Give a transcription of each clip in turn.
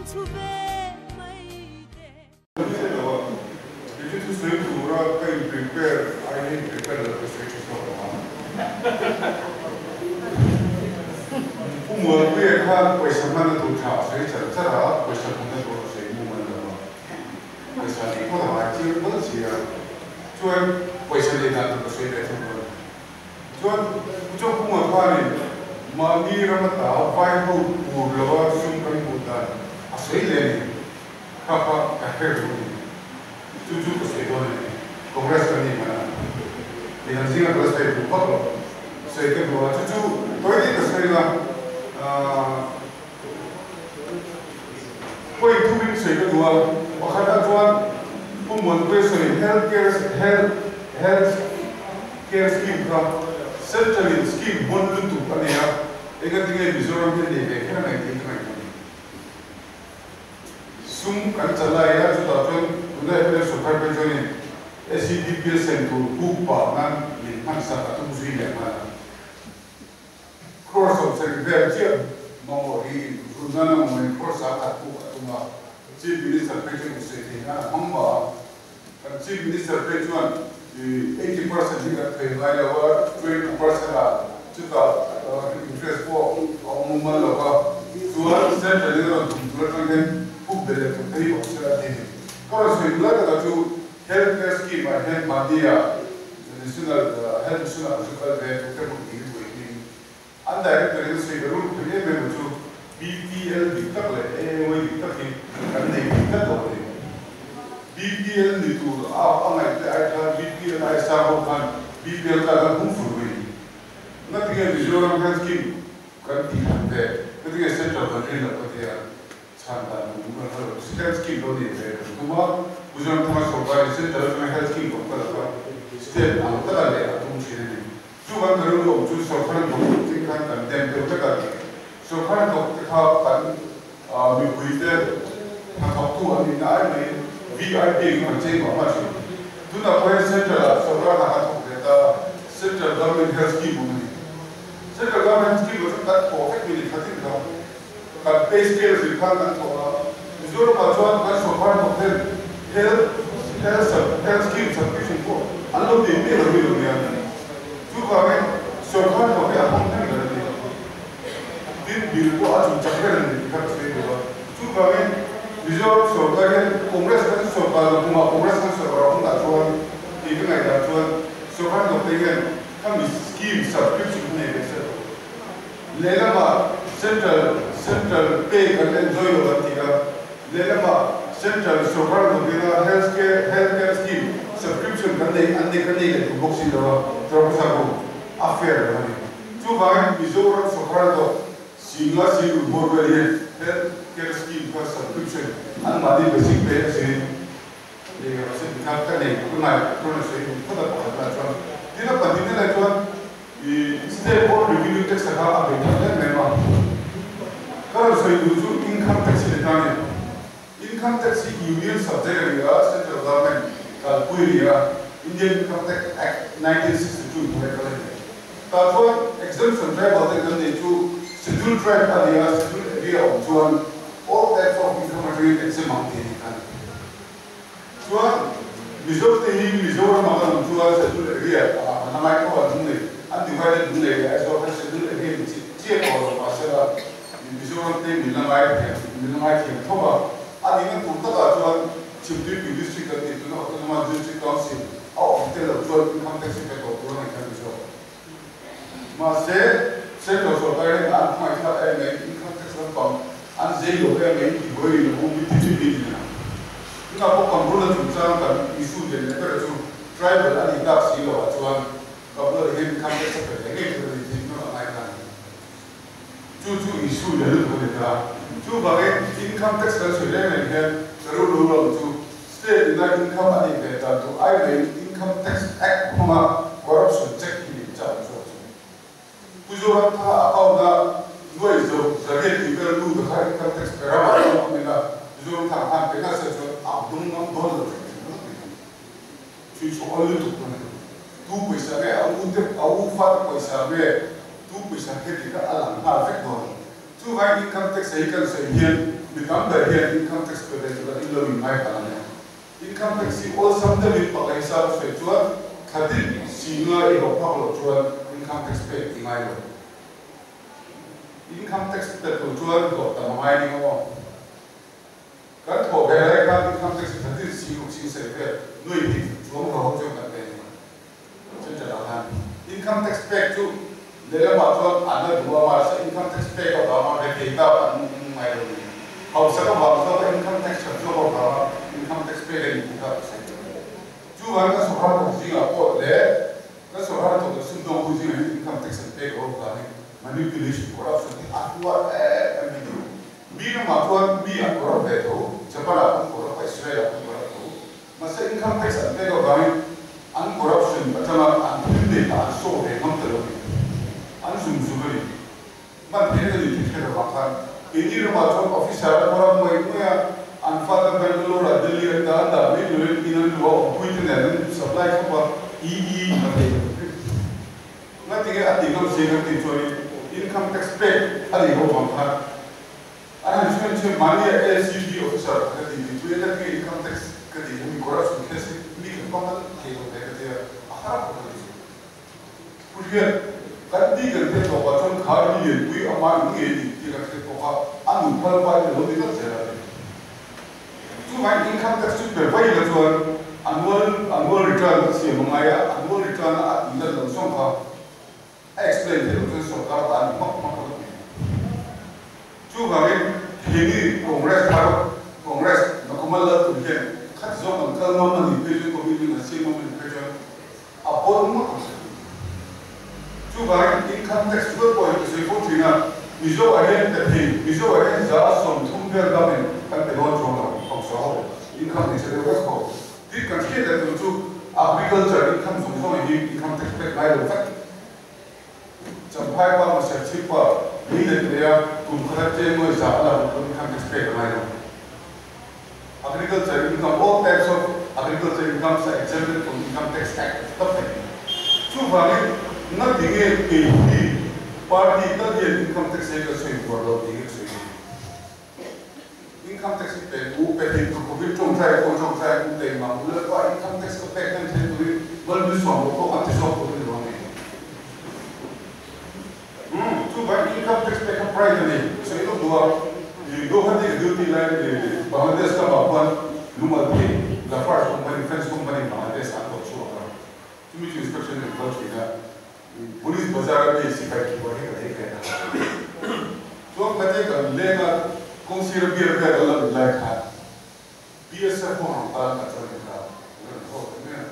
chhu ve mai teh. Kei chu thusawi tura ka in prepare aiin in prepare loh ka sawi tha zawk ang a. Pu Mualpuia khan pawisa hmanna tur tha a sawi char char a, pawisa hmunna tur a sawi mumal lo a. Pawisa tih phawt a ngai chiang phawt si a, chuan pawisa nei dan tur ka sawi ve thung dawn. Chuan Pu Chawngkunga khanin mahni ram ata vai ho tur lova sum kan hmuh dan a sawi leh a ni. Kha kha ka hre lo a ni. Chu chu ka sawi dawn a ni. Congress kan nih hman a, midang zinga ka la sawi duh vak lo. Sawi ka duh a, chu chu tawi deuh ka sawi la, Point thumin sawi ka duh a, pakhatah chuan Pu Muanpuia sawi Health Care Health Health Care Scheme kha Central in scheme hawn lutuk a nei a, engatinge Mizoram hian nei ve kher mai tih ka ngaihtuah a ni. Sum kan chan lai a, chutah chuan tuna MLA Sawrkar phei chuanin SEDP a sem tur buk pah nan min hmansak a tum zui leh nghal a. Crore 70 vel chiah mamawh hi run nana mamawhin crore sa khat puk a tum a, Chief Minister phei chuan insawi thei nan a hmang mah a. Kan Chief Minister phei chuan 80% hi kan thei ngai lo a, 20% ah chutah interest pawh a awm mumal lo va, chuan Central in a rawn tum tur atang hian puk belh leh tur te hi awm sela a ti a ni. Ka rawn sawi duh lai takah chu Health Care Scheme ah hian mahni ah National Health Mission ah chu kal ve Doctor Mukti hi buai hi an director in a sawi ka rul pui em em chu BPL dik tak leh AAY dik tak hi kan nei dik tlat lo a ni. BPL ni tur a a ngaih te ai khan BPL ai sang ho khan BPL card an hung fur mai. Ngatinge Mizoram Health Scheme kan tih han ve, ngatinge Central kan rin loh ka tia. Chhan dan duh duh kan hre lo. Health scheme lo nei ve kan tum a, Pu Zoramthanga sorkarin central atanga health scheme kawm ka laka state ang taka leh a tum thin a ni. Chuvang ka rilru awm chu sorkar thawk duh te khan kan dem deuh vek a. Sorkar thawk te kha kan mipui te hnathawktu an nihna ai maiin VIP ang kan chei mah mah thin. Tunah pawh hian central ah sorkar hna kan thawk ve ta a, central government health scheme awm a ni. Central government scheme ah chuan kan thawh vek mai ni khatin kha. Kan pay scale zir khan kan thawk a, Mizoramah chuan kan sorkar thawk ten health health health scheme subscription pawh an lo nei miah lo hi lo nia. Chuvangin sorkar thawk hi a hmang hnem ber a ni. Tin, bill pawh a chung chak ber a ni tih kha ka sawi duh a. Chuvangin Mizoram sorkar hian Congress kan sorkar lo kumah Congress kan sorkar hunah chuan tih ka ngaihdan chuan sorkar thawk te hian khami scheme subscription hi nei ve se lo. Lehlamah Central Central pay kan enjoy lo an ti a, lehlamah Central sorkar hnawtina Health Care Health Care Scheme subscription kan nei an nei kan nei leh duh bawk si lo a, chuan ka sa kum a fair lo a ni. Chuvangin Mizoram sorkar tawh Singa Singur bawr vel hian Health Care Scheme kha subscription anmahni basic pay a sin leh a sin kha ka nei ka ngai chuan a sawi duh phawt a pakhat lah chuan tin a pahnihna lai chuan I state board revenue tax a kha a bei that em em a, ka rawn sawi duh chu income tax hi ni ta ni. Income tax hi union subject a ni a, central government kalpui a ni a, Indian Income Tax Act 1962 hnuai kal a ni. Tah chuan exemption tribal te kan neih chu schedule tribe a ni a, schedule area a awm chuan all types of income atangin exempt ang tih a ni kha a ni. Chuan Mizo te hi Mizoram ah kan awm chuan schedule area ah an la ngai tho a, Lunglei an divided Lunglei leh Aizawl khan schedule area ni chiah chiah tawh lo mahse la Mizoram te min la ngai thiam min la ngai thiam tho a, a nihna tur takah chuan Chhimtuipui district kan tih tuna Autonomous District Council a awm tel loh chuan income tax hi pe tawh tur a ngaih khan Mizo mahse central sorkar hian an hmangaih thlak em mai income tax lampang An zei lo em mai ti buai rih lo u mi ti ti mi ni a. Tunah pawh kan rul a chungchang kan issue lian leh ber chu tribal a nih tak si lo ah chuan Kabul hian income tax a pe leh ngei tur a ni tih hnu a ngai ta a ni. Chu chu issue lian lutuk a ni ta. Chuvangin income tax kan sawi reng reng hian ka rul lo lam chu state ina income a nih ve dan tur ai maiin income tax act hmanga corruption check hi min chah ang zawk chu. Pu Zoramthanga account a nuai zo zariat tih vel lut a kha income tax pe ramah chuan awm ila Zoramthanga khan pe nasa chuan a dawng ngam dawn lo thei thin ngawt mai thei. Chhui chhuah awl lutuk dawn a ni. Tu pawisa nge a u te a u fa te pawisa nge tu pawisa nge tih kha a lang nghal vek dawn a ni. Chuvangin income. Income tax hi kan sawi hian mi tam ber hian income tax pe ve tura in lo in ngai palh ang e. Income tax hi awlsam deuhin pakhat hisap a sawi chuan thlatin singa i hlawh phak loh chuan income tax pek i ngai lo. Income tax pe tur chuan hlawh tam a ngai ning aw. Kan thawh ve lai khan income tax hi thlatin sing ruk sing sawi vel nuai hnih chuang ro ho chuan kan pe a ni. Central ah khan income tax pek chu lehlamah chuan an la duh a, mahse income tax pek avanga rethei tak an ngai lo ni. Hausak avang zawka income tax that zawk avanga income tax pek a ni tih kha ka sawi duh a ni. Chuvangin ka sawrhar thawk zingah pawh leh ka sawrhar thawk leh sumdawng hu zingah hian income tax an pek loh avangin manipulation, corruption hi a hluar em em a ni. Mi ramah chuan mi an corrupt ve tho, Japan ah pawh corrupt a, Israel ah pawh corrupt tho. Mahse income tax an pek avangin an corruption atanga an thil nei kha an sawh ve ngam ta lo ni. An zum zum a ni. Hman theihna ni tih hriat avang khan keini ramah chuan officer a corrupt ngawih ngawih a, an fate Bangalore ah Delhi an dah an dah mai loin in an luah awmpui te nen an supply khawp a, EE a thei lo hrim. Ngatinge a tih ngam si kan tih chuanin income tax pek a nih ho vang khan A han chhun chhun mahni a ACB officer ka ti ti pui a ka ti income tax ka ti hemi corruption case hi mi kan pang kan thei lo ve ka ti a, a har khawp a ni chu. Pu Hriat, kan ti kan hriat tawp ah chuan kha mi lianpui ama in ngei ni tih kan hriat bawk a, a nu phal pa in a lo ni tlat zel a ni. Chuvangin income tax chu pe vai la chuan annual annual return a siam a ngai a, annual return a a tih lan loh zawng kha A explain theih loh chuan sorkar ta a ni hmak hmak lo tih. Chuvangin keini Congress thar, Congress Nakumal lal tur hian khat zawk an kal ngam a nih phei chuan commitment an siam ngam a nih phei chuan a pawn ngawt ang. Chuvangin income tax rual pawh hi ka sawi fo thin a, Mizo ah hian pe thei, Mizo ah hian 30% vel damin kan pe dawn chuang lo, hausa ho income tax a deuh vek ho. Tin kan hriat leh tur chu agriculture income zawng zawng hi income tax pek ngai lo vek. Champhai pa hmasa chhip pa lei leh tlei a kum khat a tlem ngawi za a la ruk pawn income tax pek a ngai lo. Agriculture income all types of agriculture incomes are exempted from income tax act tak thei. Chuvangin ngatinge kei hi party tal hian income tax hi ka sawi buar lo tih hi ka sawi duh. Income tax hi pek u, pe thei tur khawpin tawngtai pawh tawngtai u pek mah u lalpa income tax ka pek hnem thei turin malmisawm pawh pawh kan ti zawk tur a ni lo ang e. Umm chuvang income tax pek kha pride a ni. Sawi lawk duh a, i Guwahati ka duty lai Bangladesh lamah khuan lungal thei Lafarge company, French company Bangladesh an rawn chhuak a, chumi chu inspection an kal thin a. Police bazar a mi sipai keyboard hi ka lei ve ta. Chuan khatia kan leng a, kawng sir a beer vel a la in lai khan BSF ho rawn tan ka chuan in ka rawn haw ta mai a.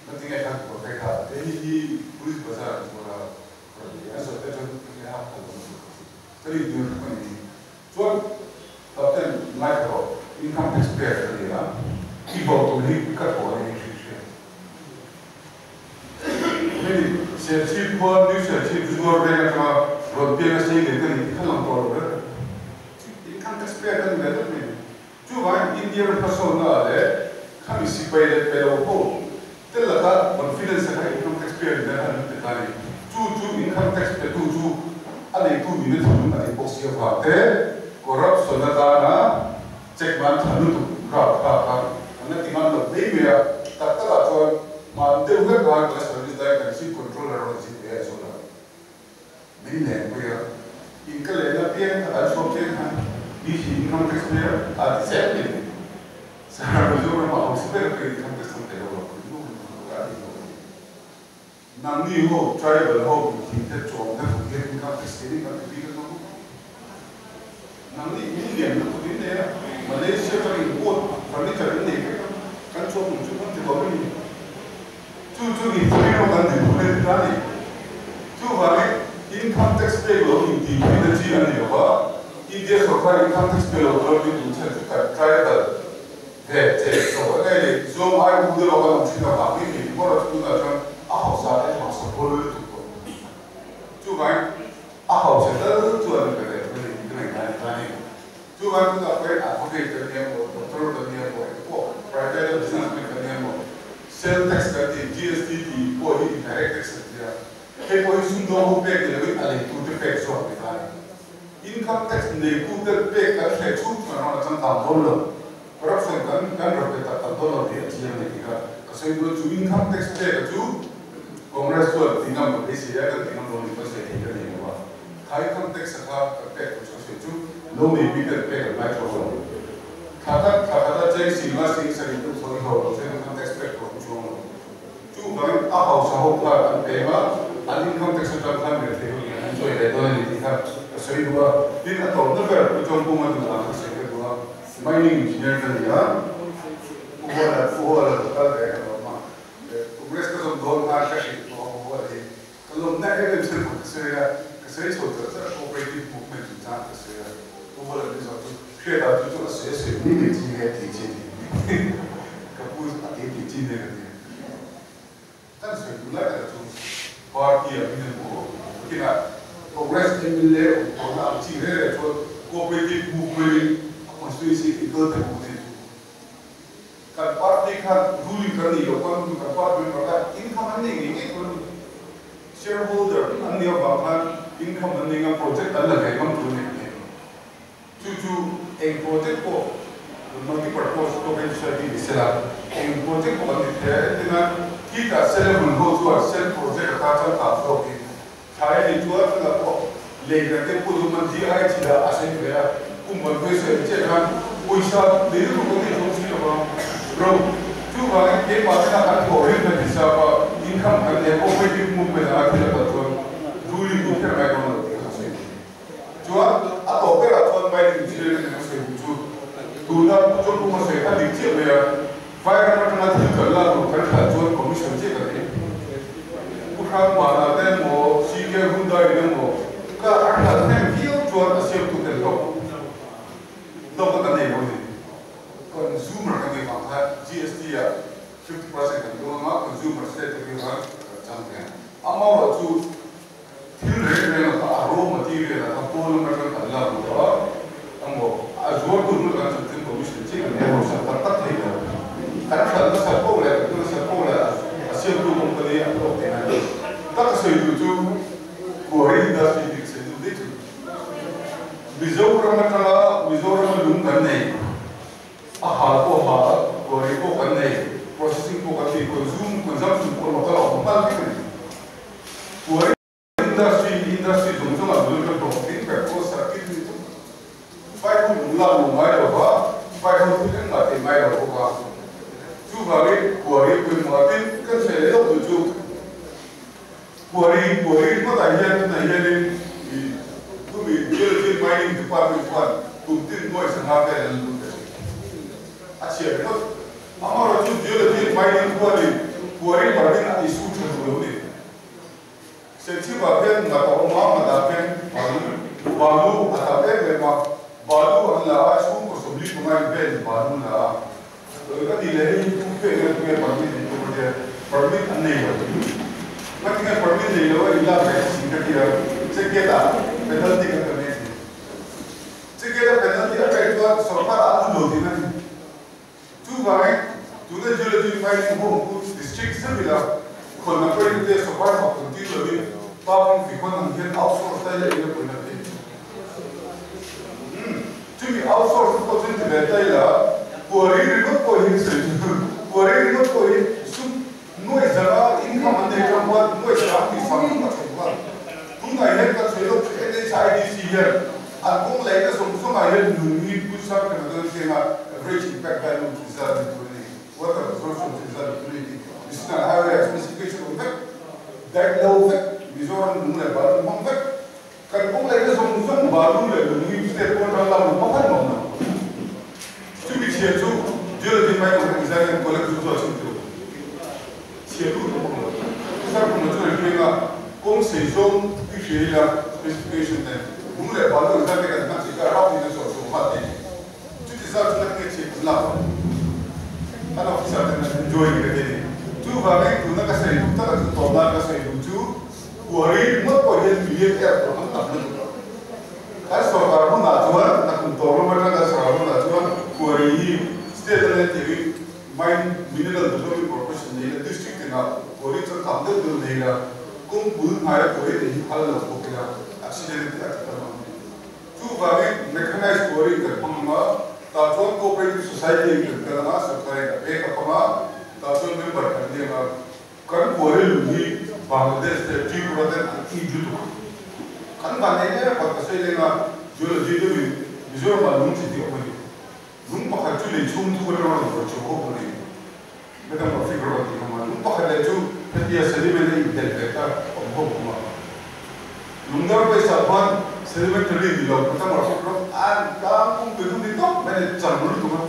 Ngatinge khan kawr te kha te hi hi police bazar an zuar a rawn ti a, a zawh te chuan tinge a phal lo chu ka rin tir thung a ni. Chuan Captain ngaithla rawh, income tax payer ka ni a, i hlawh tur hi ka thawh a ni hri hria. Hei Serchhip khua New Serchhip zuar veng atanga rawn piang a sei leh ka ni tih kha lang tawh lo ber. Income tax payer ka ni ve tlat mai. Chuvangin India ram hmasawnna ah leh khami sipai leh pe lo ho te laka confidence a kha income tax payer ni dan an pe ta a ni. Chu chu income tax petu chu a neitu nihna thinlung a nei bawk si avang te corruption atana Check man tha lutuk rap kha kha an la ti ngam lo mai mai a, tak tak ah chuan man deuh vek khan ka la service lai kan chief controller rawn zin ve a zawn a, min len pui a, in ka len apiang kha kan chhuak chiang khan mi hi income tax payer a ti zel mai ni. Sir, Mizoram ah hausa ber pawh income tax an pe lo lo, a ti lo a ni. Nangni ho tribal ho in thing te chawm te thawk hian income tax ke nih kan ti bik a hnawm a. Nangni in lian lutuk in nei a, Malaysia atang import furniture in nei vek a, kan chawm ang chu kan ti lo a ni. Chu chu in thleng rawh kan din hun a ni ta a ni. Chuvangin income tax pek lo in tih theihna chi a ni lo va, India sorkar income tax pe lo tur min duh chhan chu kan tribal He che tawh a nei zawng ai u deuh a kan awm thin avang hi kei mawra chu tunah chuan a hausa te hausa pawl lutuk tawh. Chuvangin a hausa tal chuan ka leh thu a ni tih ka ngaihdan a ni ta a ni. Chuvangin tunah pawhin advocate kan ni emaw, doctor kan ni emaw, eng pawh private a businessman kan ni emaw, sale tax kan tih, GST tih pawh hi indirect tax an ti a, hei pawh hi sumdawng ho pek ni loin a leitute pek zawk a ni ta a ni. Income tax neitute pek kan hreh chhung chuan ram a changkang dawn lo. Corruption kan kan rawn pe tak tak dawn lo tih a chiang a ni tih kha ka sawi duh a. Chu income tax pek a chu Congress chuan ti ngam ka beisei a, kan ti ngam lo ni pawn sawi theih ka nei lo a. Kha income tax a kha kan pek tur chu ka sawi chu lo nei bik ten pek an ngai tho lo. Thla khat thla khat a cheng sing a sing sarih deuh tho i ho lo chuan income tax pek tur a awm chuang lo. Chuvangin a hausa ho khan an peng a, an income tax atang khan rethei ho in an enjoy ve dawn a ni tih kha ka sawi duh a. Tin, a tawpna ber Pu Chawngkunga duh ang ka sawi ka duh a, mining engineer ka ni a, Pu Huala, Pu Huala lo kal ve ka lawm a, Congress ka zawm dawn khan ka hrilh tawh a Pu Huala hi ka lawmna em em chhan pawh ka sawi a, ka sawi chho char char a, cooperative movement chungchang ka sawi a, Pu Huala min zawh chu hriatah chu chu a sawi a sawi mai mai chi nge tih chi ni ka pu a ti tih chi nge ka ti. Kan sawi duh lai tak chu party ah min emaw kinah Congress mla awm tawhna ang chi reng reng chuan cooperative movement in a constituency tih kal thei bawk a ni chu. Kan party khan ruling kan nih loh pawn kan party member khan income an nei ngei ngei tur a ni. Shareholder an nih avang khan income an nei ngam project an la ve ngam tur a ni ang e. Chu chu eng project pawh multi-purpose cooperative society ni sela, eng project pawh kan ti thei a, entirna khitah Selemun ho chuan cell project ata changkang zawkin thlai a nih chuan chutah pawh lei kan te pu duhman GI chhiah a sawi ve a, kum ban phei sawi chiah khan pawisa lei lutuk kan nei chhawng si lo vang ro. Chuvangin keimah tena kan thawh rim na ti sap a, income kan nei cooperative movement anga thil a kal chuan ruling duh kher ngai dawn lo tih kha ka sawi. Chuan a tawp berah chuan mining engineering a sawi duh chu tuna Pu Chawlhuma sawi kha dik chiah mai a, Vairam atanga thil kan lak loh kan hran chuan commission chiah kan ei. Pu Hrangmana te emaw CK Hyundai in emaw ka a hran hnem viau chuan a siamtu ten hlawk hlawk a kan ei lo a ni. Consumer kan nih vang khan GST ah 50% kan dawng anga consumer state te khan kan chang thei a. Amaherawhchu Thil reng reng a kha a raw material a kha pawn lam atang kan lak lo a, emaw a zuartu hmun kan chhan chuan commission chiah kan nei hausa tak tak thei lo. Kan hralh nasa poh leh kan nasa poh leh a siamtu company a hlawk thei ngai lo. Tak a sawi duh chu quarry industry tih ka sawi duh daih chu Mizoram atanga Mizoram a lung kan nei a hal pawh hal quarry pawh kan nei processing pawh kan nei consume consumption pawh local a awm nghal vek a ni. Quarry industry industry zawng zawng ah bul kan hlawh tling ber pawh circuit ni chu vai ho lung lak lo ngai lo va, vai ho thil engmah thei ngai lo bawk a. Chuvangin quarry pawimawh ah tin kan sawi leh deuh duh chu quarry quarry ringawt ah hian tunah hianin ih tumi geology and mining department chuan kum tin nuai sangha vel an lut a ni. A chhiar ringawt. Amaherawhchu geology and mining khuanin quarry permit a issue tha duh lo ni. Serchhip-ah hian ngat a awm a, ngatah hian balu, balu a tam em em a, balu an la a, chhungkaw 45 vel balu la a. Ka tih leh hei hi tu pek nge tunge permit nei tur ania, permit an nei lo. Ngatinge permit nei lo a in lak ve si ka ti a, check-gate-ah penalty kan pe mai a ni. Check-gate-a penalty a pek chuan sorkar ah a lut lo tihna a ni. Chuvangin, tuna Geology Mining Home chu District zet ila khawn a pawi te sawrkar hmak tum tir lovin pa hmang fi khawn ang hian outsource ta ila eng a pawina thei. Umm, chumi outsource te pawh chuan ti ve ta ila, quarry ringawt pawh hi sawi chu quarry ringawt pawh hi sum nuai zara income an nei tang khuan nuai sang tih sang tak a chho khuan tunah hian kan sawi lawk chu NHIDC hian an kawng laihna zawng zawngah hian lung hi pu sang khat a dawn thleng a. Average impact value tih zat ni tur a ni, water absorption tih zat ni tur a ni tih National Highway ah specification awm vek, daih lo vek, Mizoram lung leh balu hmang vek, kan kawng laihna zawng zawng balu leh lung hi state pawn ram lam lung pakhat mawm lo. Chumi chhia chu geology mai ang khan design an collect chu chu a chhun tur chhia lut a bawk lo. Sir Khuma chuan a hriang a, kawng sei zawng i hria ila specification nen lung leh balu ang zat te kan hman chih kha ram in a chawh chhuah nghal thei. Chuti zat chu na nge chhiat kan lak ang? Kan officer ten an enjoy ni ka ti a ni. Chuvangin tuna ka sawi duh taka chu tawp nan ka sawi duh chu quarry ringawt pawh hian million airport an tam lutuk a. Kan sorkar hmunah chuan nakum tawp ram atang kan sorkar hmunah chuan quarry hi state a len tir in mine mineral development corporation nei la district tinah quarry chuan tam deuh deuh nei la kawng bul hnaia quarry nei hi phal lo bawk ila accident te a ti tam ang. Chu Mechanized quarry kan hmang ang a, tah chuan cooperative society in kan kal ang a, sarkarin a pek a pang a, tah chuan member kan ni ang a. Kan quarry lung hi Bangladesh leh Tripura ten an it lutuk a. Kan van nei em pakhat ka sawi leng a, geology deuhin Mizoram ah lung chi tih awm a ni. Lung pakhat chu lei chhung thuk atanga rawn vawrh chhuah ho a ni. Metamorphic rawn tih awm a, lung pakhat leh chu hetia sediment a intelh ve kha awm ho awm a. Lungdar pawisa khuan sedimentary ni lo metamorphic rock an tlang pum pe dum ni tawp mai a ni, chang lutuk a,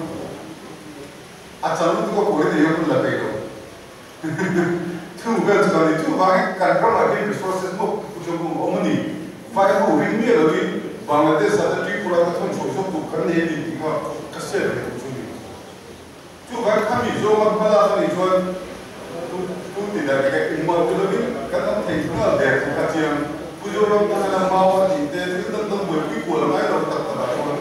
a chang lutuk a kuai nei a hun la peih lo. Thu vel chu kan ni chuvangin kan ramah hian resources maw pu Chawngkung a awm a ni. Vai ho ring miah loin Bangladesh ah te Tripura te thawn chho zawk tur kan nei a ni tih kha ka share ve duh chu a ni. Chuvang kha mi zawnga hma lak a nih chuan tu tu ti dan enge engmah ti lovin kan awm thei nghal der chu kha chiang. Pu Zoram tana mau a tih te thil dang dang buaipui kual ngai lo tak takah chuan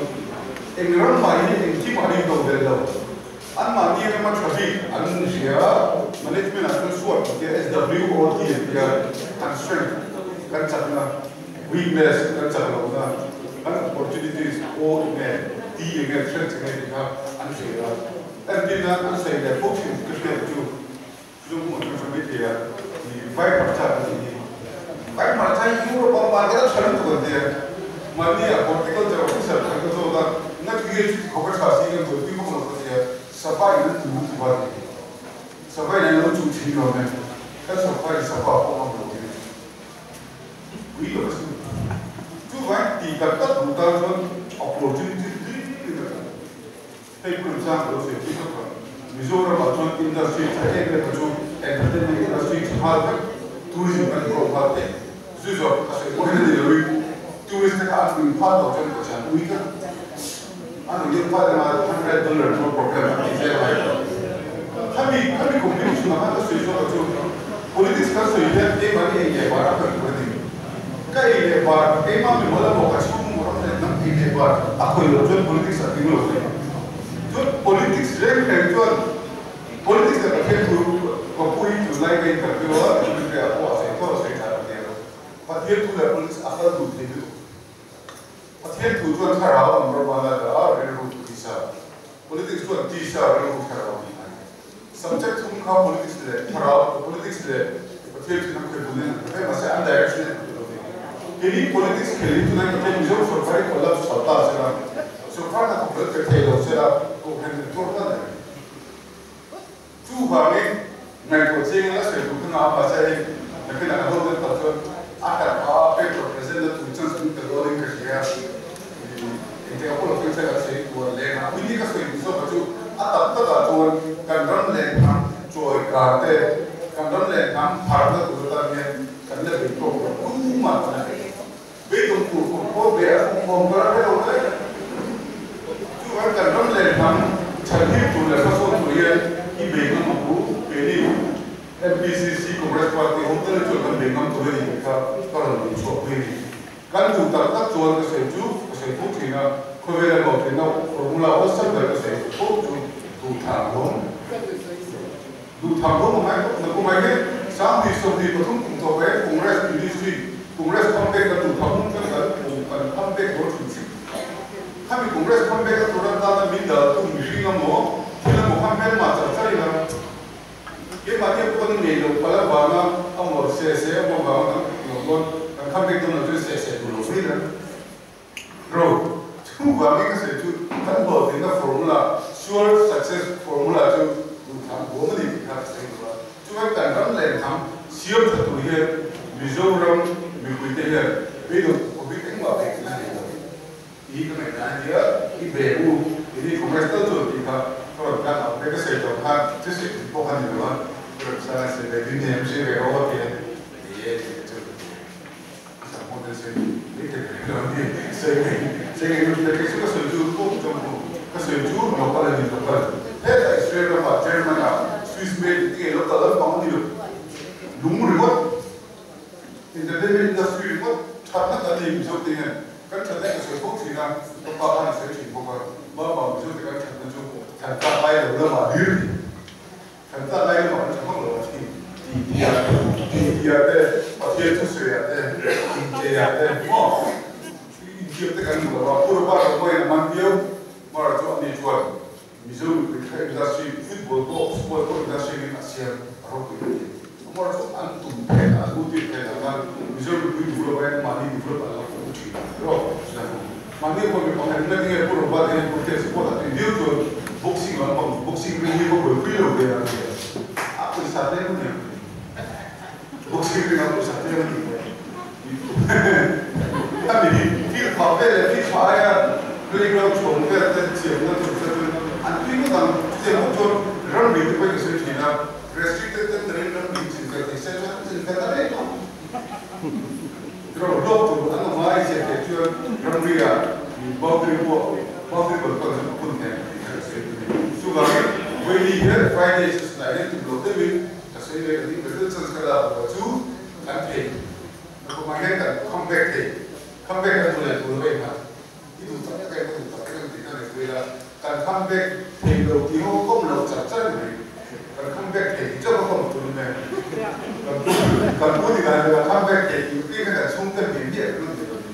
eng ram mah hi engkim a ring do vel lo. Anmahni rama tha bik an hria a, management ah chuan SWOT an tia, SWOT an tia, kan strength, kan chakna, weakness, kan chak lohna, kan opportunities, O eng nge, T eng nge, threats eng nge tih kha an hria a. Entir nan an sawi leh fo thin ka hriat chu Zung hmuh chu hre mai thei a, i vai hmarcha an tih hi. Vai hmarcha hi Europe a market a tha lutuk an tia. Mahni ah horticulture officer khan ka zawt a, ngatinge chuti khawp a tha si kan buaipui vak lo ka tia, sava in an tu lutuk a ti. Sava in an lo chuh thin lo nen, kan sorkar in sava pawh ngam lo tiin pui lo a sin. Chuvangin ti tak tak duh tan chuan opportunity hlir in a tha. Hei pawh inchang ka lo sawi tih vak a, Mizoram ah chuan industry tha em em a chu entertainment industry tha nghal vek, tourism kan grow nghal thei. Zu zawk a sawi pawhin a ni lo in tourist te kha an ui phah tawh chuan ka thian ui tlat. An ui deuh phah deuh a $100 no problem an ti zel mai. Khami khami competition ah khan ka sawi zawk a chu politics kan sawi hian keimahni ei leh bar a khawih tur a ni. Ka ei leh bar, keimah mimal emaw ka chhung ram leh hnam ei leh bar a khawih loh chuan politics a tling lo thei. Chuan politics reng reng chuan politics leh Pathian thu ka pu hi tunlai ka interview a, Twitter ah pawh a sawi tho a sawi tha ka ti a. Pathian thu leh politics a kal dun thei lutuk. Pathian thu chuan thlarau number one a dah a, rilru tisa. Politics chuan tisa, rilru, thlarau tih a ni. Subject thum kha politics leh thlarau, politics leh Pathian thil an khawih dun in an hre vek mahse an direction in an hre lo ve. Keini politics khel hi tunai Pathian Mizo sorkar hi collapse chho ta sela, sorkar hna thawk leh pe thei lo sela kohhran min tuar hman reng. Chuvangin ngaihtuah chiang in a sawi tur kha nga mahse hei nakinah ka ho deuh tak chuan a hran a paper present na tur chance min pe dawn in ka hria. Engtik a pawh lo thleng se kan sawi tur leng a, Winnie ka sawi duh zawk a chu a tak tak ah chuan kan ram leh hnam chawi kar te, kan ram leh hnam pharna tur atan hian kan la bei tawk lo tumah kan la bei beidawng tur khawp pawh ve a khawm khawm ka la hre lo daih. Chuvang kan ram leh hnam chhanhim tur leh hmasawn tur hian i bei ngam ang u keini MPCC Congress Party ho te chuan kan bei ngam tur a ni tih kha ka rawn duh chhuah pui a ni. Kan duh tak tak chuan ka sawi chu ka sawi fo thin a, khawvela hlawhtlinna formula awlsam ber ka sawi fo chu duhthlanghawm. Duhthlanghawm a ngai khawp na kumah hian 2023 kum tawh hian Congress Ministry, Congress comeback kan duhthlanghawm chuan kan kum kan comeback dawn thin si. Khami Congress comeback a tur atana min daltu mihring emaw thil emaw kha hmelma char char ila, Keimahni pawh kan ngei loh palh avanga a ngawr se se a ngawr vanga kan kut loh dawn, kan kham vek dawn lo chuan se se tur lo mai la. Ro, chu vangin ka sawi chu kan hlawhtlinna formula, sure success formula chu duhthlam huam a ni tih kha ka sawi duh a. Chuan kan ram leh hnam siam tha tur hian Mizoram mipuite hian beidawng khawpin engmah pek a nei lo. I ka ngaihdan a nia, i ve u, i ni Congress tal chuan tih kha ka rawn kan ang ve ka sawi tawh khan thil sawi tum pawh kha ni lo a, ka rawn chhan a sawi ve din em hre ve rawh a ti a, ni e tih te chu ka sam pawh te sawi mai thei ve lo a ni, sawi ngei sawi ngei lut ve kei chu ka sawi chu pawh ka hmu, ka sawi chu local a ni local, hetah Israel ramah German ah Swiss made tih te ngei local lampang a ni lo, lung ringawt. Entertainment industry ringawt thatna kan nei Mizo te hian kan thatna hi ka sawi fo thin a, ka pa khan a sawi thin bawk a, mama Mizo te kan thatna chu thlan tlak lai lo lamah lir ni, thlan tlak lai lamah kan tha vak lo a thin ti ti ah ti ti ah te Pathian thusawi ah te inchei ah te maw infiam te kan hmu lo a, Purapa ram pawhin an. man viau. Mara chu ani chuan Mizo mipui kha industry, football pawh sport pawh industry in a siam a ropui ka ti. Mara chu an tum phen a, an motive phen ah khan Mizo mipui develop aiin mahni develop an la fo thin erawh zia hu. Mahni pawh mi pakhat in ngatinge Pu Robert hian Pu Tea support a tui viau chuan boxing lampang boxing ring hi va buaipui lo ve a ti a, a pawisa tlem a nia. Boxing ring a pawisa tlem a nih ve. A mi hi thil pha vel leh thil tha aia playground chhawm vel te chiamna tur kha chuan an tui ngawt ang. Chutiang bawk chuan ramri te pawhin ka sawi thin a, restricted tender in ramri chin fel thei se chuan an chin fel ta reng ang. Ro hlawk tur an awm a, i ziah theih chuan ramri ah boundary pawh boundary bal pawh an chu phun thei ang tih kha ka sawi a ni. Chuvangin Vawiini hian Friday session ah hian tum lo deuhin ka sawi ve ka ding ve deuh chance ka lak lo chu Kan thei nakum ah hian kan come back thei, come back kan duh leh duh lo em kha i duh tak tak em ka duh tak tak em tih kha ngaihtuah ila, kan come back thei lo tih ho kawm lo char char ni mai, kan come back thei tih chauh kha kawm tur ni mai, kan pu kan pu ti dan leh come back thei tih tih kha kan chhungte miah miah kan rawn ti lo ni,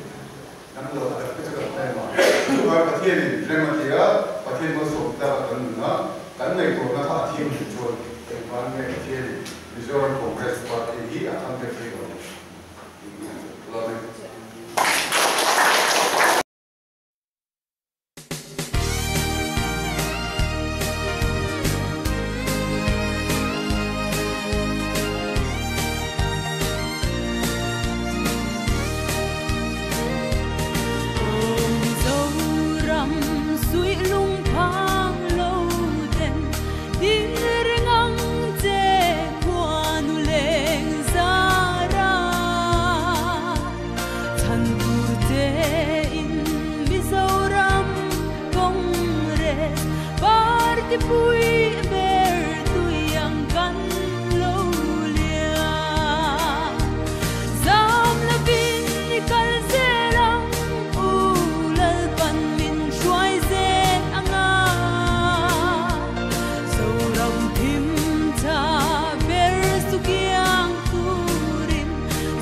kan lo a dak te chu kan hre ma, chuvang Pathianin rem a ti a, Pathian malsawm tlak a kan nun a, kan ngaihtuahna kha a thianghlim chuan engvan nge Pathianin Mizoram Congress Party hi a come back thei lo tih hi an lawm e. Mizoram suih lungphang lo ten Dil reng ang che khuanu leng zara Chhan tur che in Mizoram Congress Party pui ber tui ang kan lo lian Zam lovin i kal zel ang u Lalpan min hruai zel anga. Zoram thim tha ber su kiang turin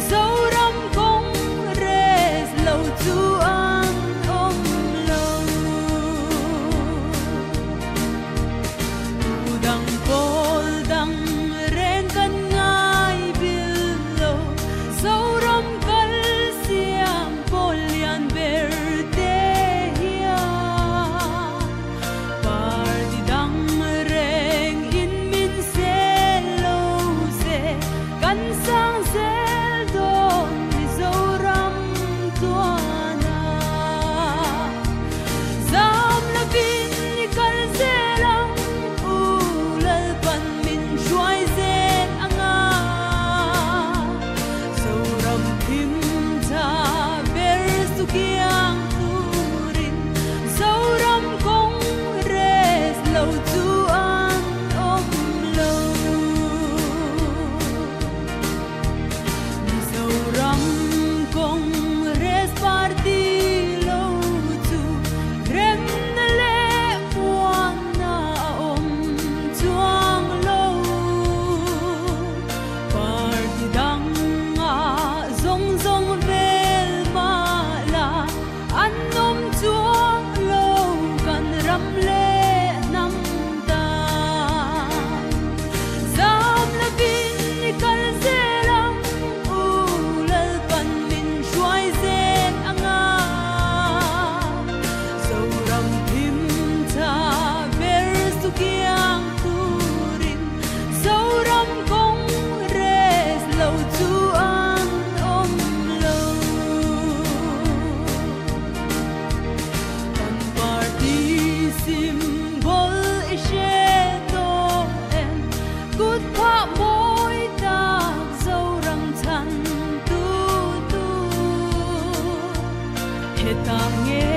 Zoram Congress lo chu an awm lo. Tu dang pawl dang reng kan ngai bil lo, Zoram kal siam pawl lian ber te hian. Party dang reng in min sel lo se, kan sang zel dawn Mizoram tluana. Zam lovin i kal zel ang u, Lalpan min hruai zel anga. Zoram thim tha ber su kiang turin Zoram Congress lo chu an awm lo. Mizoram Congress Party lo chu remna leh muanna a awm chuang lo. Party danga zawng zawng vel mah la an awm chuang lo kan ram leh hnam tan. Zam lovin i kal zel ang u, Lalpan min hruai zel anga. Zoram thim tha ber su kiang turin Zoram Congress lo chu an awm lo. Kan party symbol i hre tawh em? Kut phah mawi tak Zoram chhan tu tu. Hetah nge